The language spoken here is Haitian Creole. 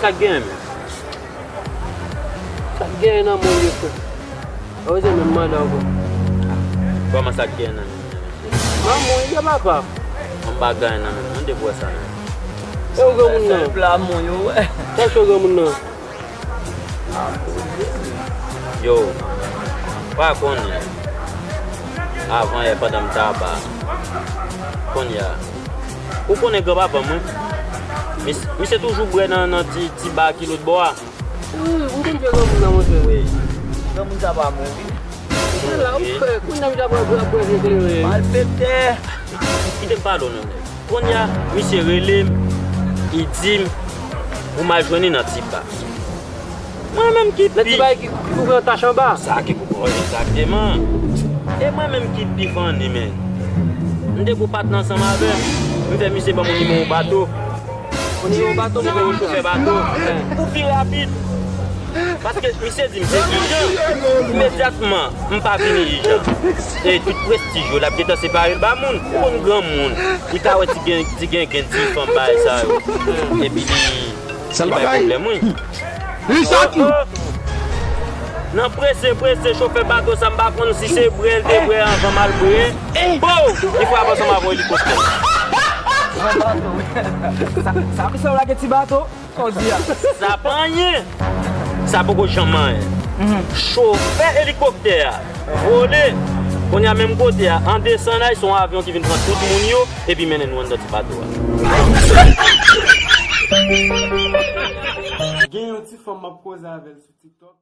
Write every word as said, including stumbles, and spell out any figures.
Sa k genyen menm? Sa k genyen nan mwen yo, frè? Sa vle di menm mandan ankò. Kòman sa k genyen nan menm? Manman, yo papa. Mwen pa genyen nan menm, mwen te wè sa menm. E ou granmoun nan? Sèl pla mwen yo wè. Sa cho granmoun nan? Yo, pa konnen. Avan yè pandan m t aba. Kounye a. Ou konnen granpapa mwen? Mis-, misye toujou bwè nan, nan ti, ti ba ki lòt bò a. Wi, m konn vye granmoun nan, monchè. Wi. Granmoun sa pa mouri. Kounye a, ou fè, kounye a, m t ap wè, ap wè vye kleren. Malfektè. Kite m pale w non, nèg. Kounye a, misye rele m, li di m, pou m al jwenn li nan ti ba. Mwen menm ki pi. Nan ti ba ki, ki pou pran tach anba. Sa ki pou pran, egzakteman. E mwen menm ki pi fanni, men. M te gon patnè ansanm avè m. M fè misye ban m yon nimewo bato. Yon nimewo bato pou fè yon chofè bato. Pou pi rapid. Paske misye di m se ijan. Imedyatman, m pa vini ijan. E tout prestij yo, l ap gentan separe l ba moun. Ou konn granmoun. Li ka wè ti gen, ti gen, gen ti fanm bagay sa yo. Epi li, li bay pwoblèm, wi. Li sòti. Nan prese, prese, chofè bato sa, m pa konn si se bwè l te bwè anvan m al bwè. Bo! Li frape ansanm avè yon elikoptè. Sa, sa, misye lage ti bato. Sa w di a? Sa pa anyen. Sa poko janm anyen. Chofè elikoptè a vole. Kounye a menm kote a, an desann, ay, se yon avyon ki vin pran tout moun yo, epi mennen nou anndan ti bato a. Gen yon ti fanm m ap koze avè l sou TikTok.